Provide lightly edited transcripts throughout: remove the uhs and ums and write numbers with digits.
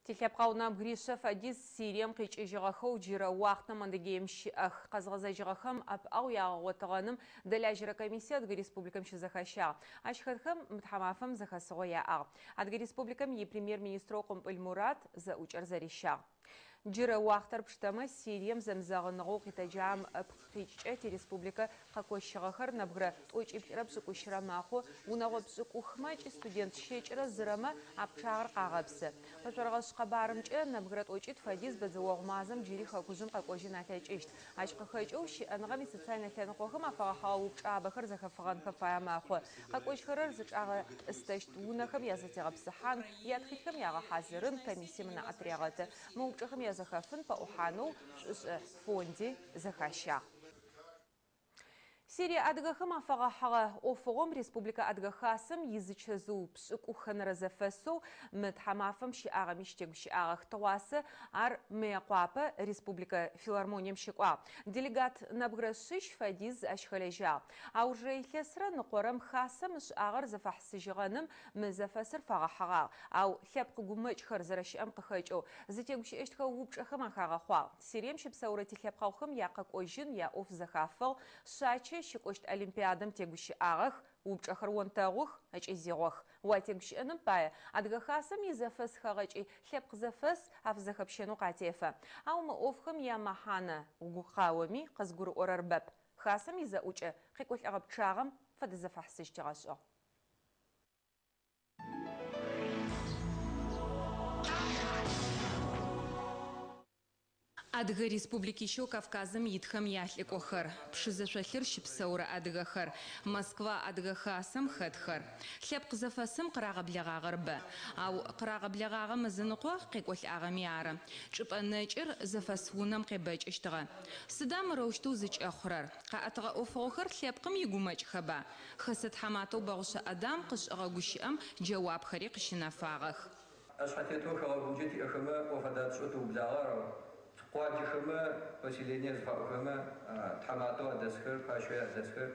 Тилъэпкъэгъу нэбгыришъэ фэдиз Сирием къикӏыжьыгъэхэу джырэ уахътэм Адыгеим щыӏэх. Къэзгъэзэжьыгъэхэм ӏэпыӏэгъу ягъэгъотыгъэным дэлажьэрэ комиссие Адыгэ Республикэм щызэхащагъ. Ащ хэтхэм мы тхьамафэм зэхэсыгъо яӏагъ. Адыгэ Республикэм и Премьер-министрэу Къумпӏыл Мурат зэӏукӏэр зэрищагъ. Джырэ уахътэр пштэмэ, Сирием зэмызэгъыныгъэу къитэджагъэм ыпкъ къикӏкӏэ тиреспубликэ къэкощыгъэхэр нэбгырэ тӏокӏиплӏырэ пшӏыкӏущырэ мэхъу, унэгъо пшӏыкӏухмэ ыкӏи студент щэкӏырэ зырэмэ а пчъагъэр къагъэпсы. Пэшӏорыгъэшъ къэбарымкӏэ, нэбгырэ тӏокӏитӏу фэдиз бэдзэогъу мазэм джыри хэкужъым къэкӏожьын алъэкӏыщт. Ащ къыхэкӏэу щыӏэныгъэм исоциальнэ лъэныкъохэм афэгъэхьыгъэ упчӏабэхэр зэхэфыгъэнхэ фае мэхъу. Къэкӏожьхэрэр зычӏагъэтӏыстэщт унэхэм язэтегъэпсыхьан, ятхылъхэм ягъэхьазырын комиссием ынаӏэ тырегъэты. Мы упчӏэхэм язэхэфын пэӏухьанэу шӏушӏэ фонди зэхащагъ. Сирие адыгэхэм афэгъэхьыгъэ ӏофыгъом республикэ Адыгэ Хасэм изычэзыу пшӏыкӏухэнэрэ зэфэсэу мы тхьамафэм щыӏагъэми щытегущыӏагъэх. Тыгъуасэ ар Мыекъуапэ республикэ филармонием щыкӏуагъ. Делегат нэбгырэ шъищ фэдиз ащ хэлэжьагъ. Аужырэ илъэсрэ ныкъорэм Хасэм ышӏагъэр зэфэхьысыжьыгъэным мы зэфэсыр фэгъэхьыгъагъ. Ау лъэпкъ гумэкӏхэр зэрэщыӏэм къыхэкӏэу, зытегущыӏэщтхэ упчӏэхэм ахагъэхъуагъ. Сирием щыпсэурэ тилъэпкъэгъухэм якъэкӏожьын яӏоф зэхафыгъ, Шъачэ щыкӏощт Олимпиадэм тегущыӏагъэх, упчӏэхэр онтэгъух ыкӏи зигъох. Уатегущыӏэным пае Адыгэ Хасэм изэфэс хэгъэкӏи лъэпкъ зэфэс афызэхэпщэнэу къатефэ. Ау мы ӏофхэм ямэхьанэ угу къаоми къызгурыӏорэр бэп. Хасэм изэӏукӏэ къекӏолӏэгъэ пчъагъэм фэдэ зэфэхьысыжь тигъэшӏыгъ. Адыгэ Республикищэу Кавказым итхэм ялӏыкӏохэр, Пшызэ шъолъыр щыпсэурэ адыгэхэр, Москва Адыгэ Хасэм хэтхэр. Лъэпкъ зэфэсым къырагъэблэгъагъэр бэ. Ау къырагъэблэгъагъэм ызыныкъо къекӏолӏагъэми ары. Чӏыпӏэ нэкӏыр зэфэс унэм къебэкӏыщтыгъэ. Сыда мырэущтэу зыкӏэхъурэр? Къаӏэтыгъэ ӏофыгъохэр лъэпкъым игумэкӏхэба? Хэсэ тхьаматэу Бэгъушъэ Адам къышӏыгъэ гущыӏэм джэуапхэри къыщынэфагъэх. ӏэшъхьэтетэу хэгъэгумкӏэ тиӏэхэмэ ӏоф адатшӏэу тыублагъэ, ау къуаджэхэмэ, поселение зыфаӏохэмэ тхьаматэу адэсхэр, пащэу адэсхэр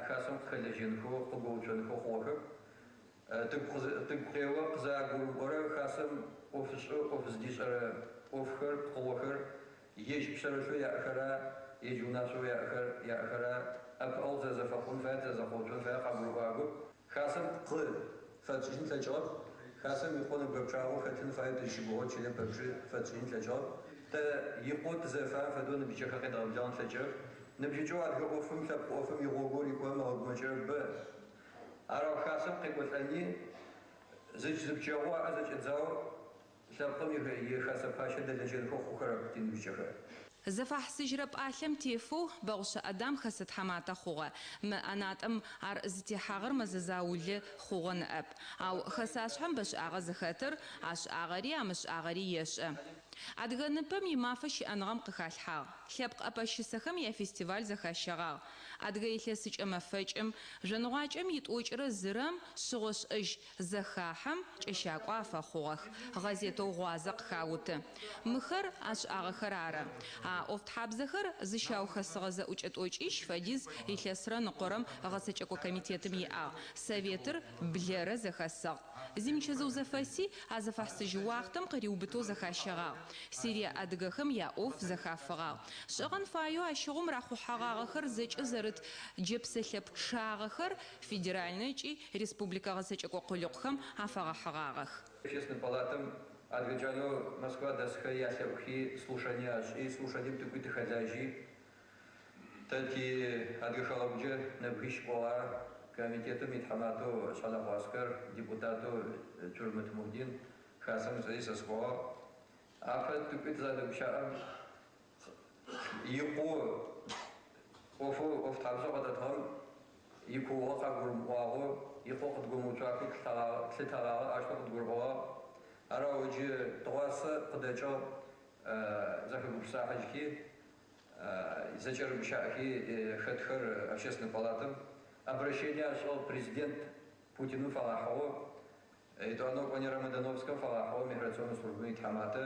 хасэм къыхэлэжьэнхэу, къыгоуцонхэу хъугъэхэп. Тыгу къео къызэрагурымыӏорэр хасэм ӏоф ышӏэу, ӏоф зыдишӏэрэ ӏофхэр, пкъыгъохэр ежь пшъэрылъэу яӏэхэра, ежь унашъоу яӏэхэр яӏэхэра, ӏэпыӏэгъу тызэзэфэхъун фае, тызэзэкъоуцон фае къагурыӏуагоп. Хасэм пкъы фэтшӏыжьын тлъэкӏыгъэп, хасэм икъоу нэбгырэ пчъагъэу хэтын фаеу тызщыгугъэу чылэ пэпчъ фэтшӏыжьын тлъэкӏыгъэп. Тэ икъоу тызэрэфаем фэдэу ныбжьыкӏэхэр къедгъэблэгъэн тлъэкӏырэп. Ныбжьыкӏэу адыгэ ӏофым, лъэпкъ ӏофым игъогоу рикӏорэм ыгъэгумэкӏырэр бэ. Ар ау хасэм къекӏолӏэни, зыч-зыпчэгъоу аӏэ зэкӏэдзагъэу лъэпкъым и Хасэ пащэ дэлэжьэнхэу хъухэрэп тиныбжьыкӏэхэр. Зэфахьысыжьырэ пӏалъэм тефэу Бэгъушъэ Адам хэсэ тхьаматэ хъугъэ. Мы ӏэнатӏэм ар зытехьагъэр мэзэ заулэ хъугъэ ныӏэп. Ау хэсашъхьэм бэшӏагъэ зыхэтыр, ашӏагъэри амышӏагъэри ешӏэ. Адыгэ ныпэм и Мафэ щыӏэныгъэм къыхалъхьагъ. Лъэпкъ ӏэпэщысэхэм яфестиваль зэхащэгъагъ. Адыгэ илъэсыкӏэ мэфэкӏым, жъоныгъуакӏэм итӏокӏырэ зырэм шъыгъо-шӏэжь зэхахьэм кӏэщакӏо афэхъугъэх, гъэзетэу Гъуазэ къыхауты. Мыхэр ашӏагъэхэр ары. А ӏофтхьабзэхэр зыщаухэсыгъэ зэӏукӏэ тӏокӏищ фэдиз илъэсрэ ныкъорэм гъэцэкӏэкӏо комитетым иӏагъ. Советыр блэрэ зэхэсыгъ. Зимычэзыу зэфэси а зэфэхьысыжь уахътэм къыриубытэу зэхащэгъагъ. Сирие адыгэхэм яӏоф зэхафыгъагъ. Шӏэгъэн фаеу ащыгъум рахъухьэгъагъэхэр зэкӏэ зэрыт джэпсэлъэ пчъагъэхэр федеральнэ ыкӏи республикэ гъэцэкӏэкӏо къулыкъухэм афэгъэхьыгъагъэх. Общественнэ палатэм адыгэ кӏалэу Москва дэсхэр ялъэӏухи, слушание ашӏи, слушанием тыкӏуи тыхэлажьи, тэ ти Адыгэ хэгъэгукӏэ нэбгырищ кӏогъа, комитетым итхьаматэу Шъхьэлэхъо Аскэр, депутатэу Цурмыт Мухдин, хасэм ыцӏэри сэ сӏогъагъ. Апэ тыкӏуи тызадэгущыӏэм икъоу ӏофэу ӏофтхьабзэу къэтӏэтыгъэм икуугъэ къагурымыӏуагъэу, икъоу къыдгомыуцуахэу тлъытэгъагъэ, аущтэу къыдгурыӏогъагъ. Арау ыджы тыгъуасэ къыдэкӏыгъ зэхэгупшысахьыжьхи, зэкӏэрыгущыӏэхи хэтхэр Общественнэ палатэм обращение ашӏыгъ президент Путиным фэгъэхьыгъэу, етӏуанэу Кӏонэ Ромодановскэм фэгъэхьыгъэу миграционнэ службэм итхьаматэ,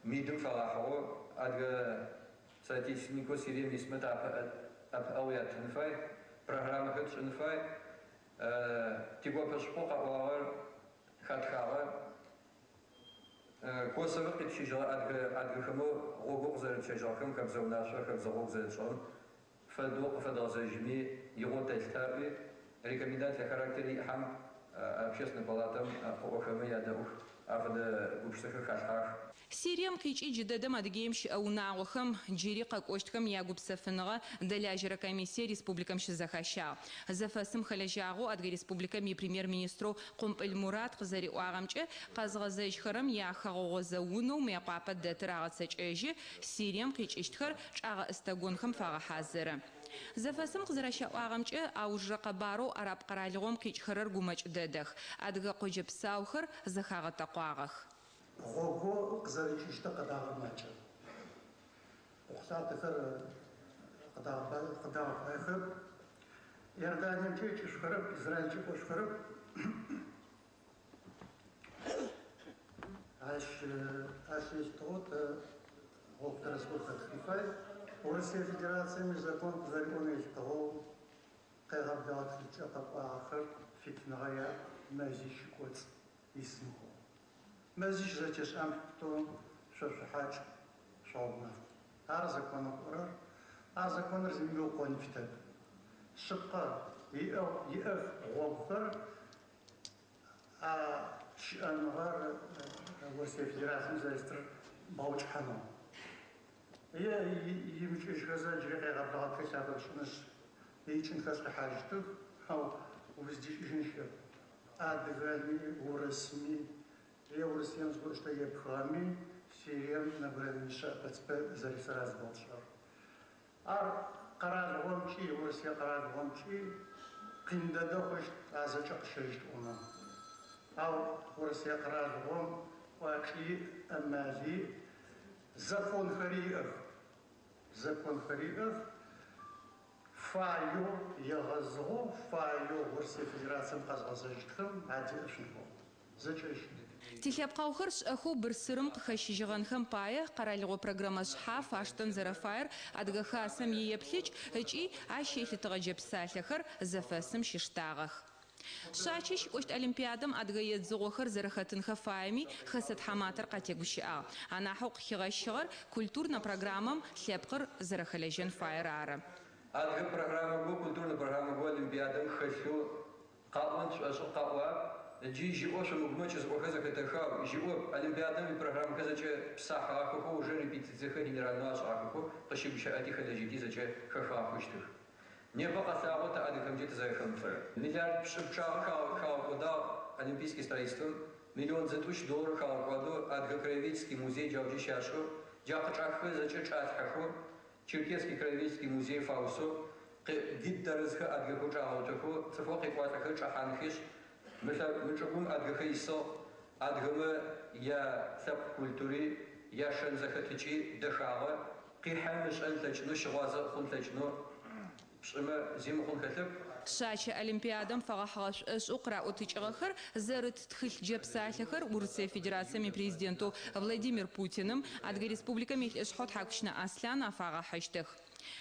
МИД-м фэгъэхьыгъэу адыгэ соотечественникэу Сирием исмэ тэ ӏэпыӏэгъу яттын фай, программэхэр тшӏын фай. Тигопэ шъыпкъэу къэӏуагъэр хатхагъэ. Косово къитщыжьыгъэ адыгэ адыгэхэмэ гъогоу къызэрытщэжьыгъэхэм хэбзэ унашъо хэбзэ гъогу зэрытшӏыгъэм фэдэу къыфэдгъэзэжьыми игъо тэлъытэ ыӏуи рекомендательный характер иӏэхьэм общественнэ палатэм къыӏохэмэ ядэӏух, афэдэ гупшысэхэр халъхьах. Сирием къикӏи джыдэдэм Адыгеим щыӏэ унагъохэм, джыри къэкӏощтхэм ягупсэфыныгъэ дэлажьэрэ комиссие республикэм щызэхащагъ. Зэфэсым хэлэжьагъэу Адыгэ Республикэм и Премьер-министрэу Къумпӏыл Мурат къызэриӏуагъэмкӏэ, къэзыгъэзэжьхэрэм яхэгъэгъозэ унэу Мыекъуапэ дэтыр агъэцэкӏэжьы, Сирием къикӏыщтхэр чӏагъэӏыстэгонхэм фагъэхьазыры. Зэфэсым къызэрэщаӏуагъэмкӏэ, аужырэ къэбарэу араб къэралыгъом къикӏхэрэр гумэкӏ дэдэх. Адыгэ къоджэ псаухэр зэхагъэтэкъуагъэх. Гъогоу къызэрикӏыщтыр къэдагъэр макӏэ. Къухьлъатэхэр къэдагъэхэп. Иорданиемкӏэ икӏышъухэрэп, Израилькӏэ кӏошъухэрэп. Ащ ащ елъытыгъэу тэ гъогу тэрэзхэу хэтхын фай. Урысые Федерацием изакон къызэриӏон елъытыгъэу къегъэблэгъэ тхылъкӏэ къэкӏуагъэхэр фитыныгъэ яӏ мэзищ кӏоцӏ исынхэу. Мэзищ зэтешӏам пытэу шъо шъухьакӏ, шъугъэгумэф. Ар законэу къыӏорэр, а законыр зыми ыукъон фитэп. Шъыпкъэ, иӏэх иӏэх гъогухэр, а щыӏэныгъэр Урысые Федерацием зэристыр бгъэукӏыхьанэу. Е имыкӏыжьхэзэ джыри къегъэблэгъэ тхылъ афэпшӏынышъ, икӏынхэшъ къихьажьытых, ау уздикӏыжьын щыӏэп. Адыгэми, урысми, е Урысыем зыгорэущтэу епхыгъэми, Сирием нэбгырэ минишъэ ӏэпэ-цыпэ зэрисыр азыгъотшӏэр. Ар къэралыгъомкӏи, Урысые къэралыгъомкӏи къин дэдэ хъущт а зэкӏэ къыщэжьыт ӏомэ. Ау Урысые къэралыгъом кӏуачӏи, ӏэмали, законхэри иӏэх. Законхэри иӏэх. Фаеу егъэзыгъэу, фаеу Урысые Федерацием къэзгъэзэжьытхэм адеӏэшъунхэу. Зэкӏэ щыт. Тилъэпкъэгъухэр шӏэхэу бырсырым къыхэщыжьыгъэнхэм пае къэралыгъо программэ шъхьаф аштэн зэрэфаер Адыгэ Хасэм иеплъыкӏ ыкӏи ащ елъытыгъэ джэпсалъэхэр зэфэсым щиштагъэх. Шъачэ щыкӏощт Олимпиадэм адыгэ едзыгъохэр зэрэхэтынхэ фаеми хэсэ тхьаматэр къатегущыӏагъ. Анахьэу къыхигъэщыгъэр культурнэ программэм лъэпкъыр зэрэхэлэжьэн фаер ары. Адыгэ программэ культурнэ программэ Олимпиадэм хэлъэу къаӏон тшӏошӏы къаӏуа, джы жьыӏо шъумыгумэкӏ зыӏохэр зэхэтэха, жьыӏо Олимпиадэм ипрограммэхэр зэкӏэ псахьыгъахэхэу, уже репетициехэр генеральнэу ашӏыгъахэхэу, къыщыгущыӏэти хэлэжьэти зэкӏэ хэхыгъахэу щытых. Непэ къэлъагъо тэ адыгэхэмкӏэ тызэрэхэмыфэрэр. Миллиард пшӏы пчъагъэ хагъэкӏодагъ олимпийский строительством, миллион зытӏущ доллар хагъэкӏуадэу Адыгэ краеведческий музей джауджи щашӏэу, джа къычӏаххэр зэкӏэ чӏалъхьэхэу, Черкесский краеведческий музей фаусэу, гид тэрэзхэр адыгэхэу чӏагъэуцохэу, цӏыфэу къекӏуалӏэхэр чӏэхьанхэшъ, мы чӏыгум адыгэхэр исыгъ, адыгэмэ я лъэпкъ культури, я шэн зэхэтыкӏи дэхагъэ, къихьэм ышӏэн лъэкӏынэу, щыгъуазэ хъун лъэкӏынэу пшӏымэ зи мыхъун хэлъэп. Шъачэ Олимпиадэм фэгъэхьыгъэ шӏошӏэу къыраӏотыкӏыгъэхэр зэрыт тхылъ джэпсалъэхэр Урысые Федерацием и Президентэу Владимир Путиным, Адыгэ Республикэм и Лӏышъхьэу Тхьакӏущынэ Аслъан афагъэхьыщтых.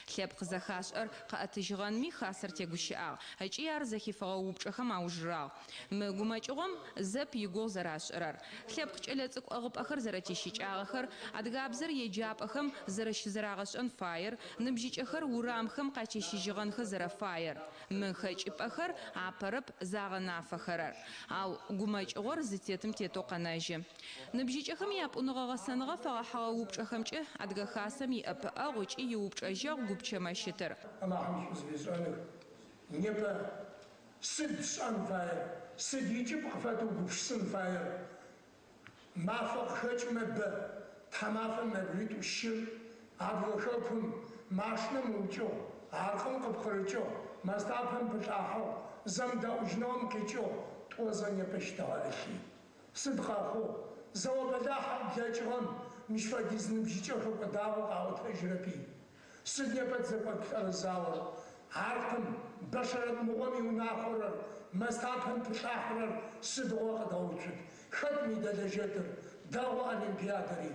Лъэпкъ зэхашӏэр къэӏэтыжьыгъэнми хасэр тегущыӏагъ, ыкӏи ар зэхифыгъэ упчӏэхэм аужырагъ. Мы гумэкӏыгъом зэп игугъу зэрашӏырэр. Лъэпкъ кӏэлэцӏыкӏу ӏыгъыпӏэхэр зэрэтищыкӏагъэхэр, адыгабзэр еджапӏэхэм зэрэщызэрагъэшӏэн фаер, ныбжьыкӏэхэр урамхэм къачэщыжьыгъэнхэ зэрэфаер. Мы хэкӏыпӏэхэр апэрэп загъэнафэхэрэр. Ау гумэкӏыгъор зытетым тетэу къэнэжьы. Ныбжьыкӏэхэм япӏуныгъэ гъэсэныгъэ фэгъэхьыгъэ упчӏэхэмкӏэ Адыгэ Хасэм иӏэпыӏэгъу ыкӏи иупчӏэжьэгъу гупчэ мэщытыр. Алахьым шӏу зыфишӏэных. Непэ сыд тшӏэн фаер, сыд икӏыб къыфэтэу гупшысын фаер. Мафэ къыхэкӏымэ бэ, тхьамафэм нэбгыритӏу щыр Адыгэ хэкум машинэм ыукӏыгъ, аркъым къыпкъырыкӏыгъ, мэстапэм пылӏахьыгъ, зэмыдэӏужьыныгъэм къикӏыгъ, тӏозэ непэ щытэгъэӏылъи. Сыд къэхъугъ? Зэо бэлахьэу блэкӏыгъэм мыщ фэдиз ныбжьыкӏэ хэкӏодагъэу къаӏотэжьырэпи. Сыд непэ тызэкӏотлӏэрэ заор? Аркъым, бэшэрэт мыгъом иунахъорэр, мэстапэм пылӏахьырэр сыдигъо къэдгъэуцут? Хэт мы дэлэжьэтыр? Дэгъу Олимпиадэри.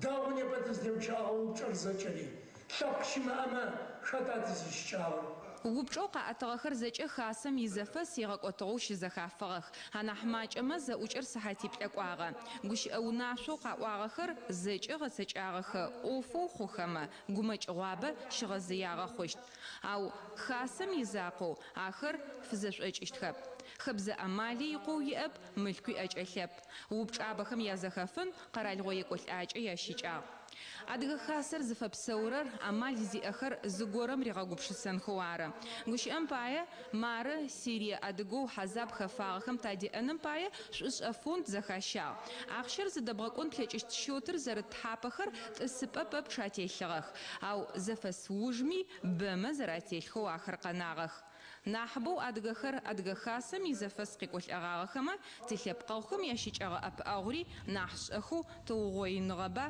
Дэгъу непэ тызтегущыӏэгъэ упчӏэр зэкӏэри. Лъэпкъ щымыӏэмэ, хэта тызищыкӏагъэр? Упчӏэу къаӏэтыгъэхэр зэкӏэ хасэм изэфэс игъэкӏотыгъэу щызэхафыгъэх. Анахь макӏэмэ зэӏукӏэр сыхьатиплӏэ кӏуагъэ. Гущыӏэ унашъоу къаӏуагъэхэр зэкӏэ гъэцэкӏагъэхэ ӏофэу хъухэмэ, гумэкӏыгъуабэ щыгъэзыягъэ хъущт. Ау хасэм изакъоу ахэр фызэшӏокӏыщтхэп. Хэбзэ амали икъоу иӏэп, мылъкуи ӏэкӏэлъэп. Упчӏабэхэм язэхэфын къэралыгъо екӏолӏакӏэ ящыкӏагъ. Адыгэ хасэр зыфэпсэурэр амал зиӏэхэр зыгорэм ригъэгупшысэнхэу ары. Гущыӏэм пае, мары Сирие адыгэу хьазаб хэфагъэхэм тадеӏэным пае шӏушӏэ фонд зэхащагъ. Ахъщэр зыдэбгъэкӏон плъэкӏыщт счетыр зэрыт тхьапэхэр тӏысыпӏэ пэпчъ ателъыгъэх. Ау зэфэс ужми бэмэ зэрателъхэу ахэр къэнагъэх. Нахьыбэу адыгэхэр Адыгэ Хасэм изэфэс къекӏолӏэгъагъэхэмэ, тилъэпкъэгъухэм ящыкӏэгъэ ӏэпыӏэгъури нахь шӏэхэу тыугъоиныгъэба?